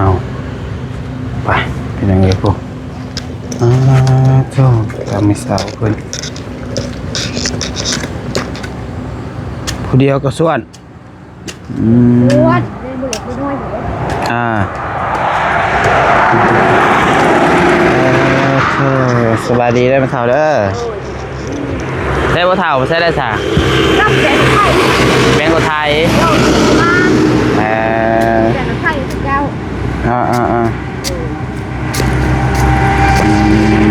ເອົາ ໄປ ເປັນຫຍັງເອີຍ ຜູ້ ອ້າ ໂທ້ ຕາມແມ່ສາວເພິ່ນ ຜູ້ດຽວກໍຊວນ ອືມ ຊວນ ເປັນຜູ້ເລັກຜູ້ນ້ອຍຢູ່ເດ້ ອ່າ ເອີ ໂທ້ ສະບາຍດີເດີ ແມ່ເຖົ້າເດີ. ໃຊ້ບໍ່ເຖົ້າ ໃຊ້ໄດ້ສາ ກັບແບງໄທ ແບງລົດໄຖ ເອີ ມາ ເອີ ແບງລົດໄຖຄືເກົ່າ ອ່າໆໆ ອືມ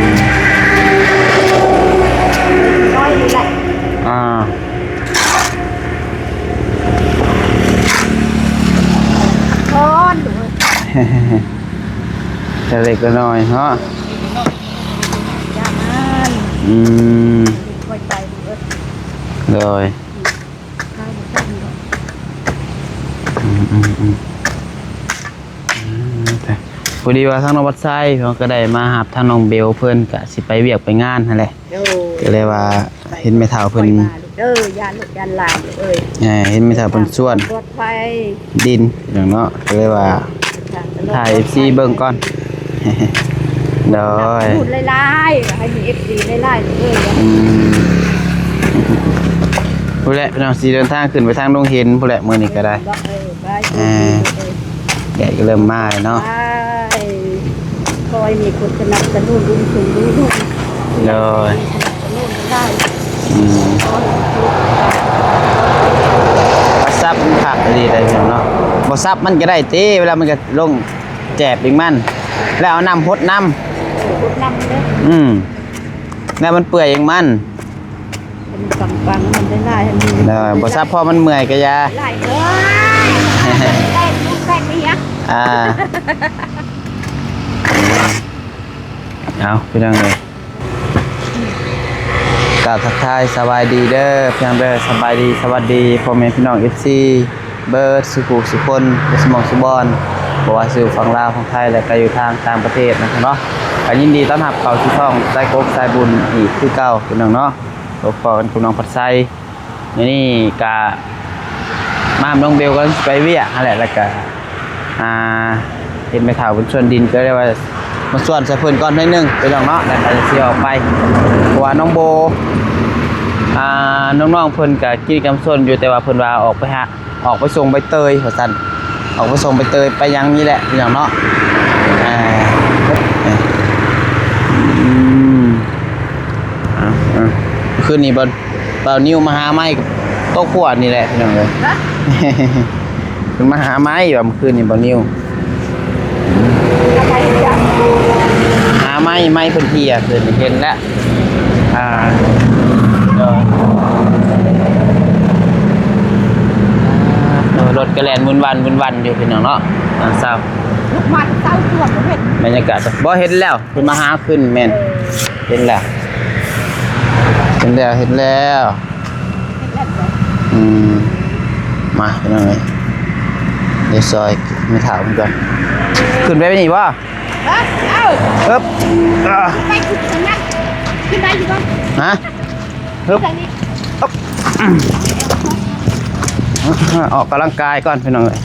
ນ້ອຍນີ້ແຫຼະ ອ່າ ກ່ອນ ແຕ່ເລັກແຕ່ນ້ອຍເນາະ ຢ່າງນັ້ນ ອືມ ຄ່ອຍໄປເບິດ ໂດຍ ອືມ ອືມ ອືມ ອືມ ພໍດີວ່າທາງນ້ອງວັດໄຊເພິ່ນກໍໄດ້ມາຮັບທາງນ້ອງເບວ ເພິ່ນກະຊິໄປວຽກໄປງານຫັ້ນແຫຼະ ໂດຍ ກໍເລີຍວ່າເຫັນແມ່ເຖົ້າເພິ່ນ ເອີ ຢ້ານລູກຢ້ານຫຼານເອີຍ ເອີ ເຫັນແມ່ເຖົ້າເພິ່ນຊວນ ປອດໄພ ດິນພີ່ນ້ອງເນາະ ກໍເລີຍວ່າຖ່າຍເອັຟຊີເບິ່ງກ່ອນ ໂດຍ ບຸນຫຼາຍໆ ໃຫ້ມີເອັຟຊີຫຼາຍໆ ເອີຍ ອືມ ພຸ້ນແຫຼະພີ່ນ້ອງ ຊິເດີນທາງຂຶ້ນໄປທາງດົງເຫັນພຸ້ນແຫຼະ ມື້ນີ້ກໍໄດ້ ເອີ ໄປ ເອີ ແດດກໍເລີ່ມມາແລ້ວເນາະ ໄປ ຂໍໃຫ້ມີຄົນສະໜັບສະໜູນອຸ້ມຊຸມດູ ໂດຍ ອືມ ສັບມັນຄັກອີ່ຫຼີໄດ໋ເນາະ ບໍ່ສັບມັນກໍໄດ້ຕິ ເວລາມັນກໍລົງແຈບອີກມັນ ແລ້ວເອົານ້ຳຫົດນຳ ຫົດນຳເດີ ອືມ ແລ້ວມັນເປື່ອຍເອງມັນ ມັນປັງໆ ມັນໄດ້ຫຼາຍ ເອີ ບໍ່ສັບ ເພາະມັນເມື່ອຍກໍຢ່າ ຫຼາຍ ເອີຍ ແຕ່ງລູກແຕ່ງເມຍ ອ່າ ເອົາ ພີ່ນ້ອງເອີຍ ກາບທັກທາຍສະບາຍດີເດີ ພີ່ນ້ອງເດີ ສະບາຍດີ ສະຫວັດດີພໍ່ແມ່ພີ່ນ້ອງເອັຟຊີເບິດສູ່ຜູ້ສູ່ຄົນ ເບິດສູ່ໝ່ອງສູ່ບ່ອນ ບໍ່ວ່າຊິຢູ່ຝັ່ງລາວ ຝັ່ງໄທ ແລະ ກະຢູ່ທາງຕ່າງປະເທດນະເນາະ ກະຍິນດີຕ້ອນຮັບເຂົ້າສູ່ຊ່ອງສາຍກົກສາຍບຸນອີກຄືເກົ່າ ພີ່ນ້ອງເນາະ ພົບພໍ້ກັນກັບນ້ອງພັດໄຊ. ມື້ນີ້ກະມານຳນ້ອງເບວ ກຳລັງຊິໄປວຽກຫັ້ນແຫຼະ ແລ້ວກະ ອ່າ ເຫັນແມ່ເຖົ້າເພິ່ນສວນດິນ ກໍເລີຍວ່າມາສວນໃສ່ເພິ່ນກ່ອນໜ້ອຍໜຶ່ງ ພີ່ນ້ອງເນາະ ແລ້ວກະຊິອອກໄປ ເພາະວ່ານ້ອງໂບ ອ່າ ນ້ອງໆເພິ່ນກະກິນກຳຊົນຢູ່ ແຕ່ວ່າເພິ່ນວ່າອອກໄປຫາ ອອກໄປສົ່ງໃບເຕີຍວ່າຊັ້ນ ອອກໄປສົ່ງໃບເຕີຍໄປຫຍັງນີ້ແຫຼະ ພີ່ນ້ອງເນາະ ອ່າ ອືມ ອ່າ ຄືນນີ້ບໍ່ ບ່າວນິວມາຫາໄມ້ຕົກຂວດນີ້ແຫຼະ ພີ່ນ້ອງເອີຍ ເພິ່ນມາຫາໄມ້ວ່າມື້ຄືນນີ້ບ່າວນິວ ຫາໄມ້ ໄມ້ເພິ່ນເພຍ ຄືນນີ້ເຫັນແລ້ວ ອ່າ ໂດຍ ໂດຍ ລົດກໍແລ່ນວຸ້ນວັນ ວຸ້ນວັນຢູ່ ພີ່ນ້ອງເນາະ ຕອນເຊົ້າ ລຸກມາເຊົ້າ ຈວດບໍ່ເຫັນ ບັນຍາກາດ ບໍ່ເຫັນແລ້ວ ເພິ່ນມາຫາຂຶ້ນແມ່ນ ເອີ ເຫັນແລ້ວ ເຫັນແລ້ວ ເຫັນແລ້ວ ເຫັນແລ້ວ ອືມ ມາພີ່ນ້ອງເອີຍ ດຽວຊ່ອຍແມ່ເຖົ້າເພິ່ນກ່ອນ ຂຶ້ນໄປນີ້ບໍ່? ເອີ ເອົາ ເອີບ ອ່າ ໄປຂຶ້ນນັ້ນ ຂຶ້ນໄດ້ຢູ່ບໍ່? ຮະ? ຮຶບ ໄປນີ້ ອຶບ ອອກກຳລັງກາຍກ່ອນ ພີ່ນ້ອງເອີຍ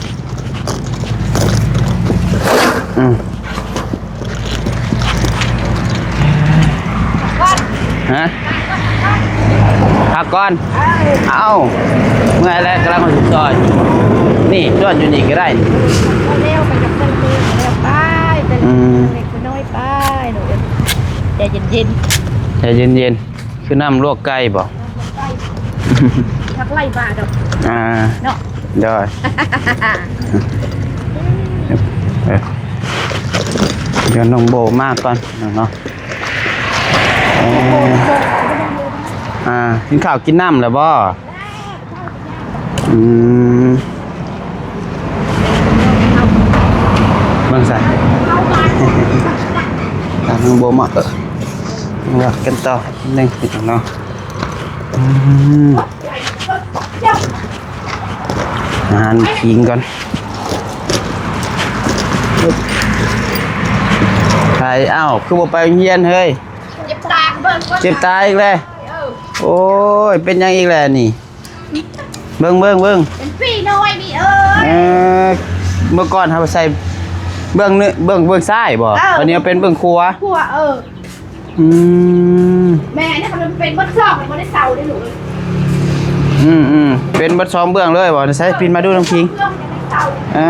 ອືມ ຮະ? ພັກກ່ອນ ເອີ ເອົ້າ ເມື່ອຍແລ້ວ ກຳລັງຊິຊ່ອຍ ນີ້ ຊ່ວຍຢູ່ນີ້ກໍໄດ້ ເອົາແລ້ວ ໄປກັບເພິ່ນເລີຍ ແລ້ວໄປ ໄປ ອືມ ເລັກໄປນ້ອຍໄປ ໃຈເຢັນໆ ໃຈເຢັນໆ ຄືນ້ຳລວກໄກ່ບໍ? ຜັກໄລ່ບາດດອກ ອ່າ ເນາະ ໂດຍ ເອີ ດຽວນ້ອງໂບມາກ່ອນເນາະ ເອີ ອ່າ ກິນເຂົ້າກິນນ້ຳແລ້ວບໍ? ອືມ ເບິ່ງຊະ ຕາມທາງບໍ່ເໝາະ ເອີ ເບິ່ງກັນຕໍ່ໜຶ່ງເນາະ ອືມ ອາຫານກິນກ່ອນ ໄປ ອ້າວ ຄືບໍ່ໄປໂຮງຮຽນເຮີ້ຍ? ເຈັບຕາ ເບິ່ງກ່ອນ ເຈັບຕາອີກແລ້ວ ເອີ ໂອ້ຍ ເປັນຫຍັງອີກແລ້ວນີ້? ເບິ່ງ ເບິ່ງ ເບິ່ງ ເປັນຝີນ້ອຍນີ້ເອີຍ ເອີ ເມື່ອກ່ອນເຮົາໃສ່ ເບື້ອງເນ- ເບື້ອງ ເບື້ອງຊ້າຍບໍ່? ເອີ ຕອນນີ້ເປັນເບື້ອງຂວາ. ຂວາ ເອີ. ອືມ ແມ່ນ ຄັນມັນເປັນເບິດສອງ ມັນບໍ່ໄດ້ເຊົາເດ້ລູກເອີຍ. ອືມໆ ເປັນເບິດສອງເບື້ອງເລີຍບໍ່? ໃສ ປິ່ນມາດູນ້ອງຄິງ. ເອີ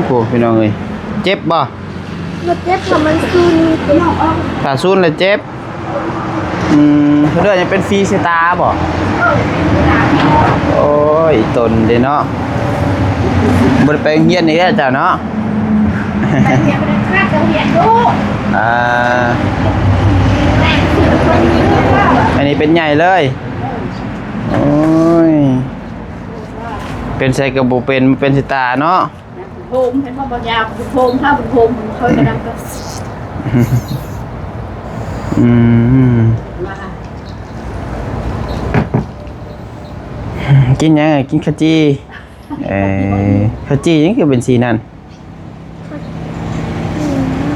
ໂອ້ ພີ່ນ້ອງເອີຍ ເຈັບບໍ່? ບໍ່ເຈັບ ຖ້າມັນຊຸນ ຖ້າຊຸນແລ້ວເຈັບ. ອືມ ເພິ່ນເອີ້ນຫຍັງ ເປັນຝີໃສ່ຕາບໍ່? ໂອ້ຍ ຕົນເດ້ເນາະ ບໍ່ໄດ້ໄປໂຮງຮຽນອີກແລ້ວເຈົ້າເນາະ. ອ່າ ອັນນີ້ເປັນໃຫຍ່ເລີຍ. ໂອ້ຍ ເປັນໃສກໍບໍ່ເປັນ ເປັນໃສ່ຕາເນາະ. ໂຮມ ເຫັນບໍ່ ບາງຢ່າງໂຮມ ຖ້າບໍ່ໂຮມ ເຂົາກະນຳກັນ. ອືມ ກິນຫຍັງ? ກິນເຂົ້າຈີ່. ເອີ ເຂົ້າຈີ່ຫຍັງຄືເປັນສີນັ້ນ?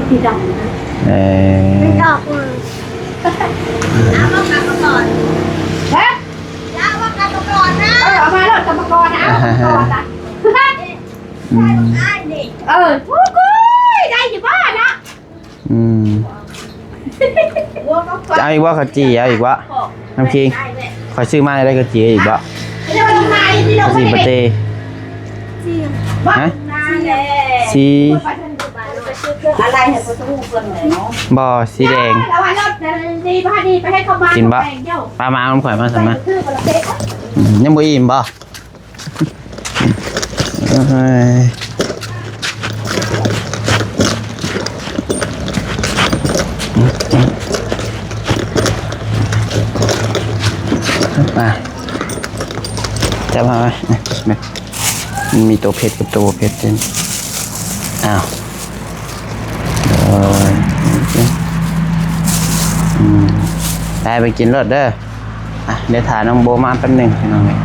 ສີດຳ. ເອີ ເປັນດອກ. ເອົາມາກຳມະກອນ. ຮະ? ເອົາມາກຳມະກອນນະ. ເອີ ເອົາມາໂລດກຳມະກອນນະ ເອົາມາກຳມະກອນນະ. ອືມ ເອີ ໂອ້ຍ ໄດ້ຢູ່ບໍ່ເນາະ? ອືມ ເອົາອີກບໍ່ ເຂົ້າຈີ່? ເອົາອີກບໍ່ ນ້ຳຄິງ? ຂ້ອຍຊື້ມາໄດ້ເຂົ້າຈີ່ອີກບໍ່? ເຂົ້າຈີ່ປາເຕ້. ຮະ? ສີ່. ບໍ່ ສີແດງ. ກິນບໍ່? ປາ ມາເອົານຳຂ້ອຍມາຊັ້ນມາ. ອືມ ຍັງບໍ່ອີ່ມບໍ່? ເອີຍ ມາ ຈັບມາໄວ້ ມັນມີໂຕເຜັດກັບໂຕບໍ່ເຜັດເດ້. ອ້າວ ໂອ້ຍ ອືມ ໄປ ໄປກິນໂລດເດີ. ອ່ະ ດຽວຖ້ານ້ອງໂບມາແປັບໜຶ່ງພີ່ນ້ອງເອີຍ.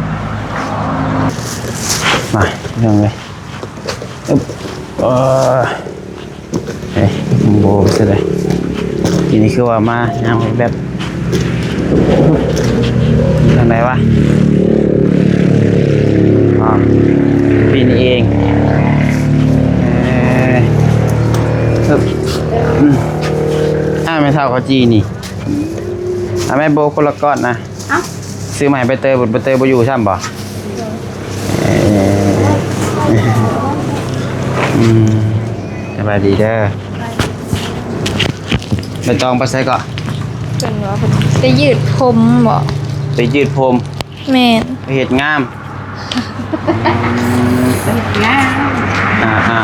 ມາພີ່ນ້ອງເອີຍ ອຶບ ເອີ ເອີ ນ້ອງໂບໄປໃສລະ? ທີນີ້ຄືວ່າມາຍ່າງແບບ ທາງໃດວະ? ອໍ ປີນີ້ເອງ. ເອີ ອຶບ ອືມ ອ້າ ແມ່ເຖົ້າເຂົາຈີ່ນີ້. ອືມ ເອົາແມ່ໂບຄົນລະກ້ອນນະ. ເອົ້າ ຊື້ມາໃຫ້ໃບເຕີຍ ໃບເຕີຍບໍ່ຢູ່ຊ້ຳບໍ່? ເອີ ອືມ ສະບາຍດີເດີ. ໃບຕອງໄປໃສເກາະ? ເພິ່ນວ່າເພິ່ນໄປຢືດຜົມບໍ? ໄປຢືດຜົມ. ແມ່ນ ໄປເຮັດງາມ. ເຮັດງາມ ອ່າ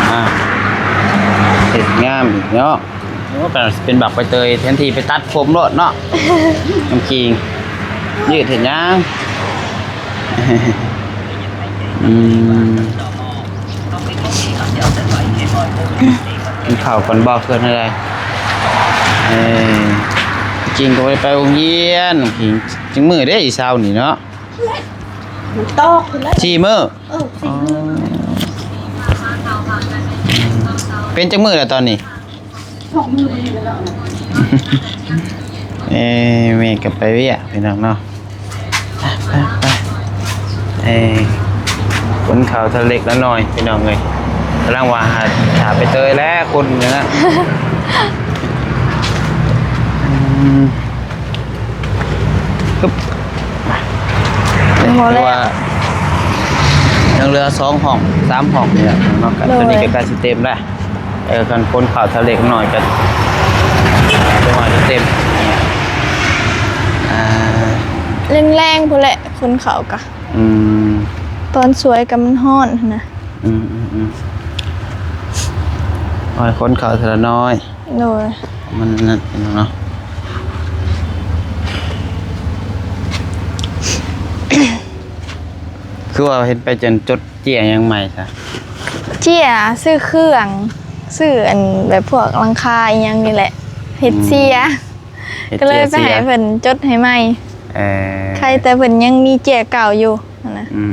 ໆ ເຮັດງາມອີກເນາະ. ໂອ້ ກະເປັນບັກໃບເຕີຍ ແທນທີ່ໄປຕັດຜົມໂລດເນາະ. ນ້ອງຄິງ ຢືດເຮັດຫຍັງ? ອືມ ກິນເຂົ້າກ່ອນບໍ່ ເຄື່ອນໃດ? ເອີ ກິນກໍບໍ່ໄດ້ໄປໂຮງຮຽນ ກິນ ຈັກມື້ເດ້ອີ່ເຊົ້ານີ້ເນາະ? ມັນຕອກພຸ້ນແຫຼະ ສີ່ມື້. ເອີ ສີ່ມື້. ອໍ ເປັນຈັກມື້ແລ້ວຕອນນີ້? ສອງມື້ແລ້ວ. ເອີ ແມ່ກໍໄປວຽກພີ່ນ້ອງເນາະ. ໄປ ໄປ ໄປ ເອີ ຂົນເຂົ້າເທື່ອເລັກລະໜ້ອຍພີ່ນ້ອງເອີຍ. ກຳລັງວ່າຫາ ຫາໄປເຕີຍແລ້ວຄົນນີ້ນະ. ອືມ ປຶບ ມາ ຖືວ່າຍັງເຫຼືອສອງຫ້ອງ ສາມຫ້ອງນີ້ແຫຼະເນາະ. ໂດຍ ໂຕນີ້ກໍໃກ້ຊິເຕັມແລ້ວ. ເອີ ຄັນຄົນເຂົ້າຖ້າເລັກນ້ອຍກໍ ເລັກນ້ອຍກໍເຕັມ. ອ່າ ແລງໆ ພຸ້ນແຫຼະຄົນເຂົ້າກະ. ອືມ ຕອນສວຍກໍມັນຮ້ອນຫັ້ນນະ. ອືມໆໆ ໃຫ້ຄົນເຂົ້າເທື່ອລະໜ້ອຍ. ໂດຍ ມັນນັ້ນເນາະ. ຄືວ່າເຫັນໄປຈົນຈົດເຈ້ຍຫຍັງໃໝ່ຊະ? ເຈ້ຍ ຊື້ເຄື່ອງ ຊື້ອັນແບບພວກຫຼັງຄາອີ່ຫຍັງນີ້ແຫຼະ ເຮັດເສຍ. ອືມ ເຮັດເສຍ ກໍເລີຍໄປໃຫ້ເພິ່ນຈົດໃຫ້ໃໝ່. ເອີ ໄຄແຕ່ເພິ່ນຍັງມີເຈ້ຍເກົ່າຢູ່ຫັ້ນນະ. ອືມ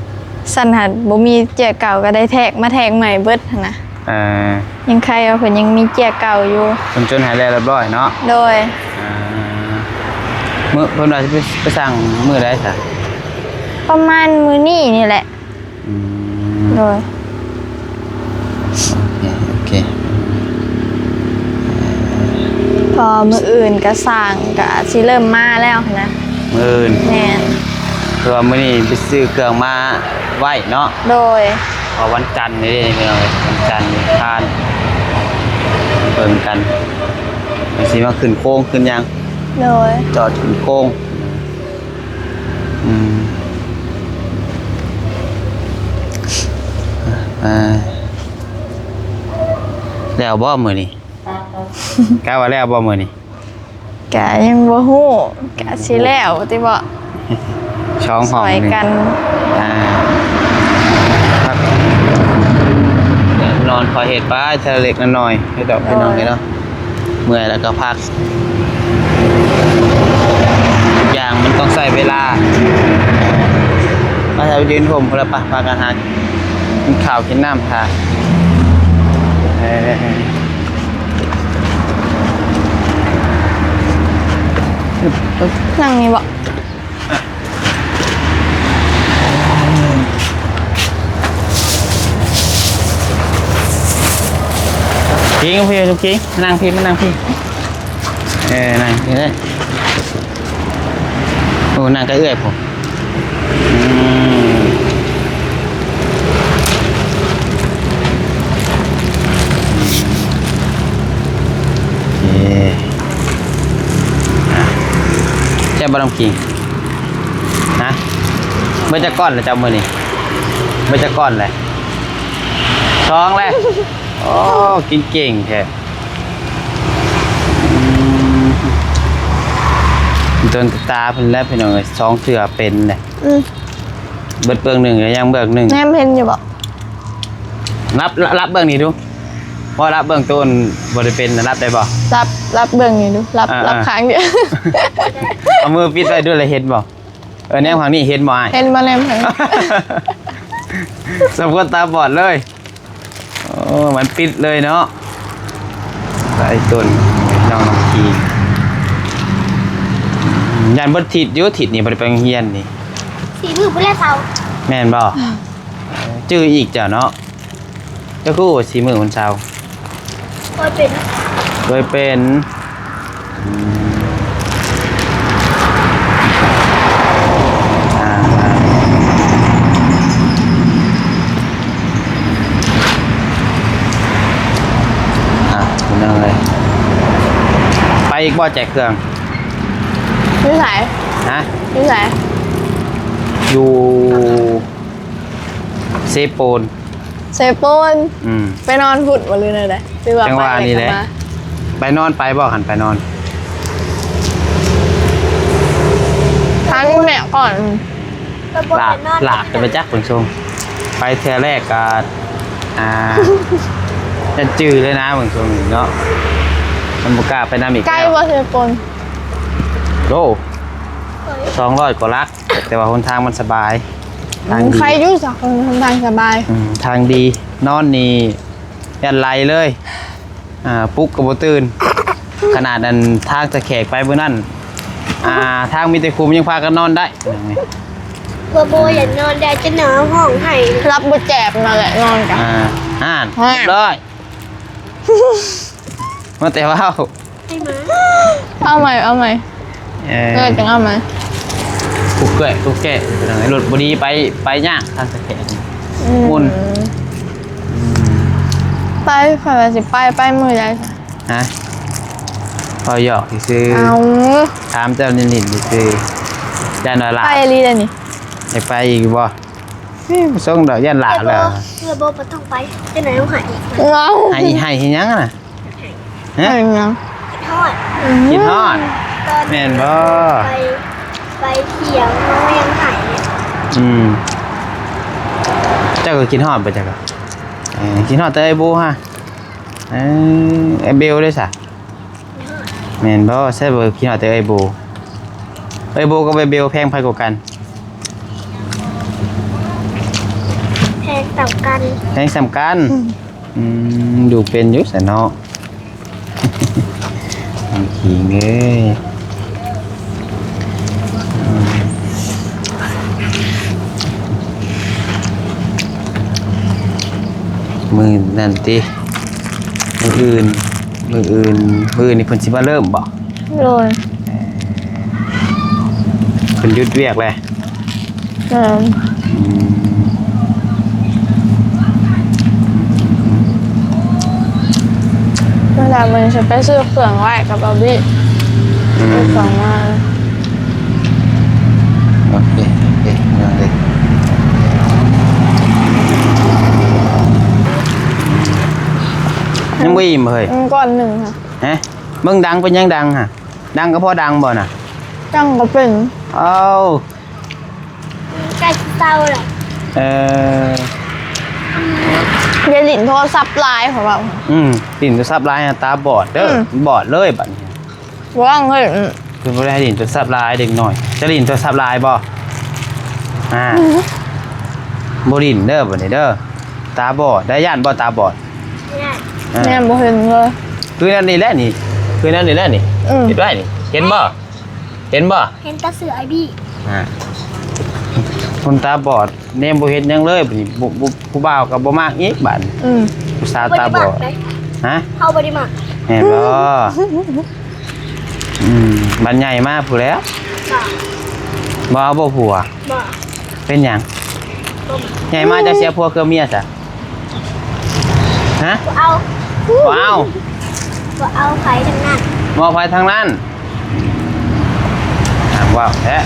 ໆໆ ຊັ້ນຫາກບໍ່ມີເຈ້ຍເກົ່າກໍໄດ້ແທກ ມາແທກໃໝ່ເບິດຫັ້ນນະ. ເອີ ຍັງໄຄວ່າເພິ່ນຍັງມີເຈ້ຍເກົ່າຢູ່. ເພິ່ນຈົດໃຫ້ແລ້ວຮຽບຮ້ອຍເນາະ? ໂດຍ. ອ່າ ມື້ ເພິ່ນວ່າຊິໄປ ໄປສັ່ງມື້ໃດຊະ? ປະມານມື້ນີ້ນີ້ແຫຼະ. ອືມ ໂດຍ ໂອເຄ ໂອເຄ ນີ້ ເພາະມື້ອື່ນກະຊ່າງກະຊິເລີ່ມມາແລ້ວຫັ້ນນະ. ມື້ອື່ນ? ແມ່ນ. ຄືວ່າມື້ນີ້ໄປຊື້ເຄື່ອງມາໄວ້ເນາະ. ໂດຍ. ເພາະວັນຈັນນີ້ເດ້ ພີ່ນ້ອງເອີຍ ວັນຈັນນີ້ຜ່ານ ເບິ່ງກັນ ມັນຊິມາຂຶ້ນໂຄງຂຶ້ນຫຍັງ. ໂດຍ. ຈອດຂຶ້ນໂຄງ. ອືມ ອ່າ ແລ້ວບໍ່ມື້ນີ້? ກະວ່າແລ້ວບໍ່ມື້ນີ້? ກະຍັງບໍ່ຮູ້ ກະຊິແລ້ວຕິເບາະ ສອງຫ້ອງ ຊ່ອຍກັນ. ອ່າ ພັກນອນ ຄ່ອຍເຮັດໄປເທື່ອເລັກນ້ອຍ ເຮັດດອກ ໂດຍ ພີ່ນ້ອງເອີຍເນາະ. ເມື່ອຍແລ້ວກໍພັກ ທຸກຢ່າງມັນຕ້ອງໃຊ້ເວລາ. ມາ ຖ້າຢືນຮົ່ມພຸ້ນລະປະ ພາກັນຫາກິນເຂົ້າກິນນ້ຳ ຖ້າ ເອີ ນັ່ງນີ້ເບາະ. ພິງ ພິງ ມານັ່ງພີ້ ມານັ່ງພີ້ ເອີ ນັ່ງພີ້ເລີຍ. ໂອ້ ນັ່ງໃກ້ເອື້ອຍພຸ້ນ. ອືມ ໂອເຄ ອ່ະ ແຊບບໍ່ນ້ຳຂີງ? ຮະ ເບິດຈັກກ້ອນແລ້ວເຈົ້າມື້ນີ້? ເບິດຈັກກ້ອນແລ້ວ? ສອງແລ້ວ. ໂອ້ ກິນເກັ່ງແທ້. ອືມ ຕົນຕາເພິ່ນແລ້ວ ພີ່ນ້ອງເອີຍ ສອງເທື່ອເປັນແຫຼະ. ອືມ ເບິດເບື້ອງໜຶ່ງ ແລ້ວຍັງເບື້ອງໜຶ່ງ. ແນມເຫັນຢູ່ບໍ່? ລັບ ລັບເບື້ອງນີ້ດູ. ບໍ່ ລັບເບື້ອງໂຕນບໍ່ໄດ້ເປັນນະ ລັບໄດ້ບໍ່? ລັບ ລັບເບື້ອງນີ້ດູ. ລັບ ອ່າໆ ລັບຂ້າງດຽວ. ເອົາມືປິດໄວ້ດູ ແລ້ວເຫັນບໍ່? ເອີ ແນມຂ້າງນີ້ເຫັນບໍ່ອ້າຍ? ເຫັນບໍ່ ແນມຂ້າງນີ້? ສຳຄົນຕາບອດເລີຍ. ໂອ້ ມັນປິດເລີຍເນາະ. ໄອ້ຕົນ ນ້ອງນ້ຳຂີງ ຢ້ານເບິດທິດຢູ່ ທິດນີ້ບໍ່ໄດ້ໄປໂຮງຮຽນນີ້. ສີ່ມື້ພຸ້ນແຫຼະເຊົາ. ແມ່ນບໍ່? ຈື່ອີກເຈົ້າເນາະ. ເຈົ້າຄືວ່າສີ່ມື້ວັນເສົາ? ເຄີຍເປັນ ເຄີຍເປັນ. ອືມ ອ່າ ອ່າ ພີ່ນ້ອງເອີຍ ໄປອີກບໍ່ແຈກເຄື່ອງ? ຢູ່ໃສ? ຮະ? ຢູ່ໃສ? ຢູ່ເຊໂປນ. ເຊໂປນ. ອືມ ໄປນອນພຸ້ນບໍ່ ຫຼືແນວໃດ? ຫຼືວ່າ ຈັ່ງວ່ານີ້ແຫຼະ ໄປນອນໄປບໍ່? ຫັ້ນໄປນອນ ທັນແມ່ກ່ອນ ລາກ ລາກຈະໄປຈັກເບິ່ງຊົງ. ໄປເທື່ອແລກກໍ ອ່າ ຈະຈື່ເລີຍນະເບິ່ງຊົງນີ້ເນາະ. ມັນບໍ່ກ້າໄປນຳອີກ. ໄກບໍ່ເຊໂປນ? ໂອ້ ສອງຮ້ອຍກວ່າຫຼັກ. ແຕ່ວ່າຫົນທາງມັນສະບາຍ ທາງດີ. ອືມ ໄຄຢູ່ຊະ ຫົນທາງສະບາຍ. ອືມ ທາງດີ. ນອນນີ້ຢ້ານໄຫຼເລີຍ. ອ່າ ປຸກກໍບໍ່ຕື່ນ. ຂະໜາດອັນທາງຕະແຄກໄປມື້ນັ້ນ ອ່າ ທາງມີແຕ່ຂຸມຍັງພາກັນນອນໄດ້. ບໍ່ ບໍ່ຢາກນອນໄດ້ ຈົນໜາວຮ້ອງໄຫ້. ຫຼັບບໍ່ແຈບນັ້ນແຫຼະ ນອນກະ ອ່າ ຫັ້ນ ຮຽບຮ້ອຍ. ມາແຕ່ເວົ້າ ເອົາໃໝ່ ເອົາໃໝ່. ເອີ ເອີ ຈັ່ງເອົາໃໝ່. ກູເກີ້ ກູເກີ້ ລົດບໍ່ດີ ໄປ ໄປຍາກ ທາງສະແຂວງ. ອືມ ໝຸ່ນ. ອືມ ໄປ ຂ້ອຍວ່າຊິໄປ ໄປມື້ໃດ? ຮະ? ເວົ້າຫຍອກຊື່ໆ. ເອົາ ຖາມເຈົ້າຫຼິ້ນໆຊື່ໆ. ຢ້ານວ່າຫຼາຍ ໄປອີ່ຫຼີເດ້ນີ້. ຢາກໄປອີກຢູ່ບໍ່? ເອີ ບໍ່ສົ່ງດອກ ຢ້ານຫຼ້າແລ້ວ. ເອີ ບໍ່ ບໍ່ຕ້ອງໄປ ຈັ່ງໃດຕ້ອງຫາອີກ. ເອົ້າ ໃຫ້ ໃຫ້ເຮັດຫຍັງນະ? ຮະ? ໃຫ້ຫຍັງ? ຄິດຮອດ. ອືມ ຄິດຮອດ. ຕອນ ແມ່ນບໍ່? ໄປ ໄປທ່ຽວ ນ້ອງຍັງໃຫ້. ອືມ ເຈົ້າກໍຄິດຮອດບໍ່ ເຈົ້າກໍ? ເອີ ຄິດຮອດແຕ່ໄອ້ໂບຮະ. ເອີ ໄອ້ເບວເດ້ຊະ? ແມ່ນບໍ່? ໃຊ່ບໍ່? ຄິດຮອດແຕ່ເອື້ອຍໂບ. ເອື້ອຍໂບກັບເອື້ອຍເບວ ແພງໃຜກວ່າກັນ? ແພງສ່ຳກັນ. ແພງສ່ຳກັນ. ອືມ ອືມ ຢູ່ເປັນຢູ່ຊະເນາະ ນ້ອງຂີງເອີຍ. ອືມ ມື້ນັ້ນຕິ ມື້ອື່ນ ມື້ອື່ນ ມື້ອື່ນນີ້ເພິ່ນຊິມາເລີ່ມບໍ່? ໂດຍ ເອີ ເພິ່ນຢຸດວຽກແລ້ວ. ແມ່ນ ອືມ ເວລາມື້ນີ້ຊິໄປຊື້ເຄື່ອງໄວ້ກັບບາບີ ອືມ ຊື້ເຄື່ອງມາ. ໂອເຄ ໂອເຄ ເມືອເລີຍ. ຍັງບໍ່ອີ່ມເຮີ້ຍ? ອືມ ກ້ອນໜຶ່ງ ຮະ ເບິ່ງດັງ ເປັນຫຍັງດັງຫະ? ດັງກໍພໍດັງບໍ່ນະ? ດັງກໍເປັນ. ເອົ້າ ໃກ້ຊິເຊົາແລ້ວ. ເອີ ຢ່າຫຼິ້ນໂທລະສັບຫຼາຍ ເຂົາເວົ້າ. ອືມ ຫຼິ້ນໂທລະສັບຫຼາຍ ຕາບອດເດີ. ອືມ ບອດເລີຍບັດນີ້. ບໍ່ວ່າງເລີຍ. ອືມ ເພິ່ນບໍ່ໄດ້ໃຫ້ຫຼິ້ນໂທລະສັບຫຼາຍ ເດັກນ້ອຍ. ຈະຫຼິ້ນໂທລະສັບຫຼາຍບໍ່? ອ່າ ບໍ່ຫຼິ້ນເດີບັດນີ້ເດີ. ຕາບອດໄດ໋. ຢ້ານບໍ່ຕາບອດ? ຢ້ານ. ເອີ ແນມບໍ່ເຫັນເລີຍ. ຄືນັ້ນນີ້ແຫຼະນີ້ ຄືນັ້ນນີ້ແຫຼະນີ້. ອືມ ເຮັດໄວ້ນີ້ ເຫັນບໍ່? ເຫັນບໍ່? ເຫັນແຕ່ເສື້ອອ້າຍບີ. ອ່າ ຄົນຕາບອດແນມບໍ່ເຫັນຫຍັງເລີຍ ບັດນີ້ ຜູ້ ຜູ້ ຜູ້ບ່າວກໍບໍ່ມັກອີກບາດນີ້. ອືມ ຜູ້ສາວຕາບອດ. ເຮົາບໍ່ໄດ້ມັກເດ້. ຮະ? ເຮົາບໍ່ໄດ້ມັກ. ແມ່ນບໍ່? ອືມ ບັດໃຫຍ່ມາພຸ້ນແຫຼ້ວ. ບໍ່ ບໍ່ເອົາບໍ່ຜົວ? ບໍ່. ເປັນຫຍັງ? ບໍ່ ໃຫຍ່ມາເຈົ້າເສຍຜົວເຄືອເມຍຊະ? ຮະ? ບໍ່ເອົາ. ບໍ່ເອົາ. ບໍ່ເອົາໃຜທັງນັ້ນ. ບໍ່ເອົາໃຜທັງນັ້ນ. ຫາກເວົ້າແທ້.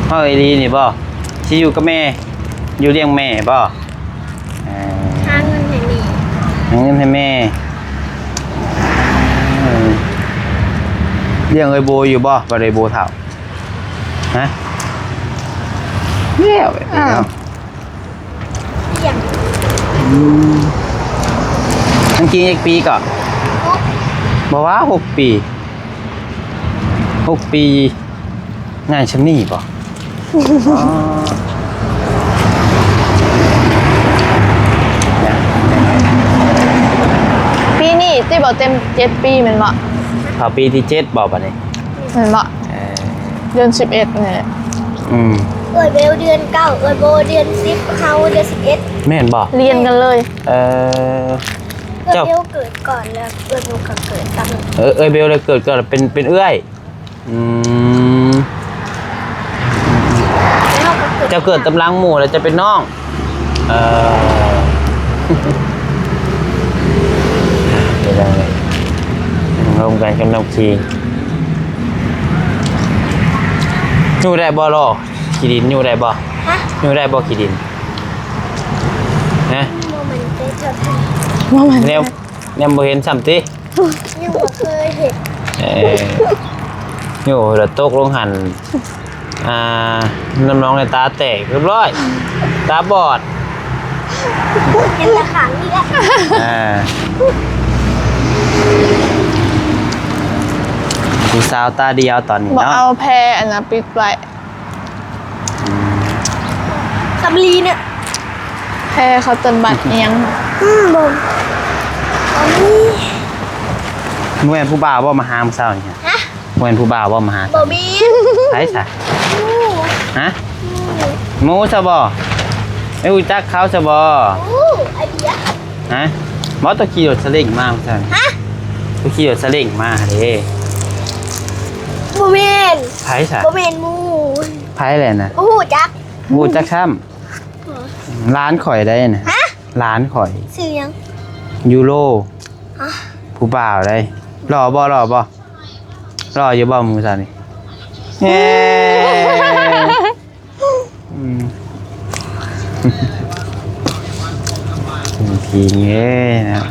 ເວົ້າອີ່ຫຼີນີ້ບໍ່? ຊິຢູ່ກັບແມ່ ຢູ່ລ້ຽງແມ່ບໍ່? ເອີ ຫາເງິນໃຫ້ແມ່ ຫາເງິນໃຫ້ແມ່. ເອີ ລ້ຽງເອື້ອຍໂບຢູ່ບໍ່? ບໍ່ໄດ້ໂບເຖົ້າ. ຮະ? ແລ້ວແບບນີ້ເນາະ. ອ່າ ອືມ ທັງຈິງຈັກປີເກາະ? ຫົກ ບໍ່ວ່າຫົກປີ ຫົກປີ ງ່າຍຊ່ຳນີ້ບໍ່? ອໍ ປີນີ້ຕິບໍ່ເຕັມເຈັດປີແມ່ນບໍ່? ເຂົ້າປີທີເຈັດບໍ່ບັດນີ້? ແມ່ນບໍ່? ເອີ ເດືອນສິບເອັດນີ້ແຫຼະ. ອືມ ເອື້ອຍເບວເດືອນເກົ້າ ເອື້ອຍໂບເດືອນສິບ ເຮົາເດືອນສິບເອັດ. ແມ່ນບໍ່? ລຽນກັນເລີຍ. ເອີ ເອື້ອຍເບວເກີດກ່ອນແລ້ວ ເອື້ອຍໂບກໍເກີດຕາມ. ເອີ ເອື້ອຍເບວໄດ້ເກີດກ່ອນ ເປັນ ເປັນເອື້ອຍ. ອືມ ເຈົ້າເກີດຕາມຫຼັງໝູ່ແລ້ວເຈົ້າເປັນນ້ອງ. ເອີ ເປັນຈັ່ງໃດ ລົມກັນກັບນ້ຳຂີ້ ຍູ້ໄດ້ບໍ່? ຂີ້ດິນຍູ້ໄດ້ບໍ່? ຮະ? ຍູ້ໄດ້ບໍ່ຂີ້ດິນ? ຮະ? ບໍ່ໝັ້ນໃຈເທົ່າໃດ. ບໍ່ໝັ້ນໃຈ ແນວ ແນວບໍ່ເຫັນຊ້ຳຕິ? ຍັງບໍ່ເຄີຍເຫັນ. ເອີ ໂຍ ລະຕົກລົງຫັ້ນ ອ່າ ນ້ຳໜອງໃນຕາແຕກຮຽບຮ້ອຍ ຕາບອດ. ເຫັນແຕ່ຂ້າງນີ້ແຫຼະ. ອ່າ ຜູ້ສາວຕາດຽວຕອນນີ້ ບໍ່ເນາະ ເອົາແພອັນນັ້ນປິດໄວ້. ອືມ ສຳລີເນຍ ແພເຂົາເອີ້ນບັດອີ່ຫຍັງ? ອືມ ບໍ່ ບໍ່ມີ. ບໍ່ແມ່ນຜູ້ບ່າວບໍ່ມາຫາມື້ເຊົ້ານີ້? ຮະ? ບໍ່ແມ່ນຜູ້ບ່າວບໍ່ມາຫາ? ບໍ່ມີ. ໃຜຊະ? ໝູ່. ຮະ? ໝູ່. ໝູ່ຊະບໍ່? ໄປຮູ້ຈັກເຂົາຊະບໍ່? ໝູ່ ໄອເດຍ. ຮະ? ບໍ່ ຕົວຂີ່ລົດສະເລັງມາຊັ້ນ. ຮະ? ຕົວຂີ່ລົດສະເລັງມາເດ້. ບໍ່ແມ່ນ. ໃຜຊະ? ບໍ່ແມ່ນໝູ່. ໃຜແຫຼະນະ? ບໍ່ຮູ້ຈັກ. ບໍ່ຮູ້ຈັກຊ້ຳ. ຫຼານຂ້ອຍໃດນະ. ຮະ? ຫຼານຂ້ອຍ. ຊື່ຫຍັງ? ຢູໂຣ. ຮະ? ຜູ້ບ່າວໃດ. ຫຼໍ່ບໍ່? ຫຼໍ່ບໍ່? ຫຼໍ່ຢູ່ບໍ່ມື້ເຊົ້ານີ້? ເອີ. ອືມ ຂີ້ເງຍນະ.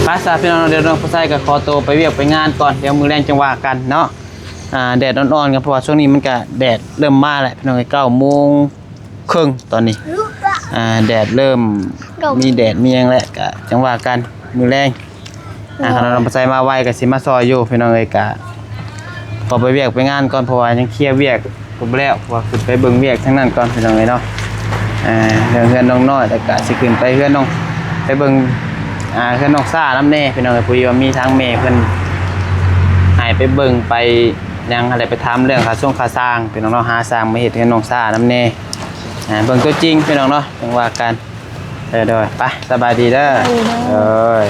ໄປຊະພີ່ນ້ອງ ດຽວນ້ອງຜູ້ຊາຍກໍຂໍໂຕໄປວຽກໄປງານກ່ອນ ດຽວມື້ແລງຈັ່ງວ່າກັນເນາະ. ອ່າ ແດດອ່ອນໆ ກໍເພາະວ່າຊ່ວງນີ້ມັນກໍແດດເລີ່ມມາແລ້ວພີ່ນ້ອງເອີຍ ເກົ້າໂມງ ເຄິ່ງຕອນນີ້ ອ່າ ແດດເລີ່ມມີແດດມີຫຍັງແລ້ວ ກະຈັ່ງວ່າກັນມື້ແລງ. ອ່າ ຄັນນ້ອງປາໄຊມາໄວກະຊິມາຊ່ອຍຢູ່ພີ່ນ້ອງເອີຍ. ກະຂໍໄປວຽກໄປງານກ່ອນ ເພາະວ່າຍັງເຄຍວຽກບໍ່ແລ້ວ ເພາະວ່າຂຶ້ນໄປເບິ່ງວຽກທາງນັ້ນກ່ອນພີ່ນ້ອງເອີຍເນາະ. ອ່າ ເລື່ອງເຮືອນນ້ອງນ້ອຍ ແລ້ວກະຊິຂຶ້ນໄປເຮືອນນ້ອງ ໄປເບິ່ງ ອ່າ ເຮືອນນ້ອງຊານຳແດ່ພີ່ນ້ອງເອີຍ ພໍດີວ່າມີທາງແມ່ເພິ່ນໃຫ້ໄປເບິ່ງໄປຫຍັງ ແລ້ວໄປຖາມເລື່ອງຄ່າຊົງຄ່າຊ່າງພີ່ນ້ອງເນາະ ຫາຊ່າງມາເຮັດເຮືອນນ້ອງຊານຳແດ່. ອ່າ ເບິ່ງຕົວຈິງພີ່ນ້ອງເນາະ ຈັ່ງວ່າກັນ. ເອີ ໂດຍ ໄປ ສະບາຍດີເດີ. ໂດຍ.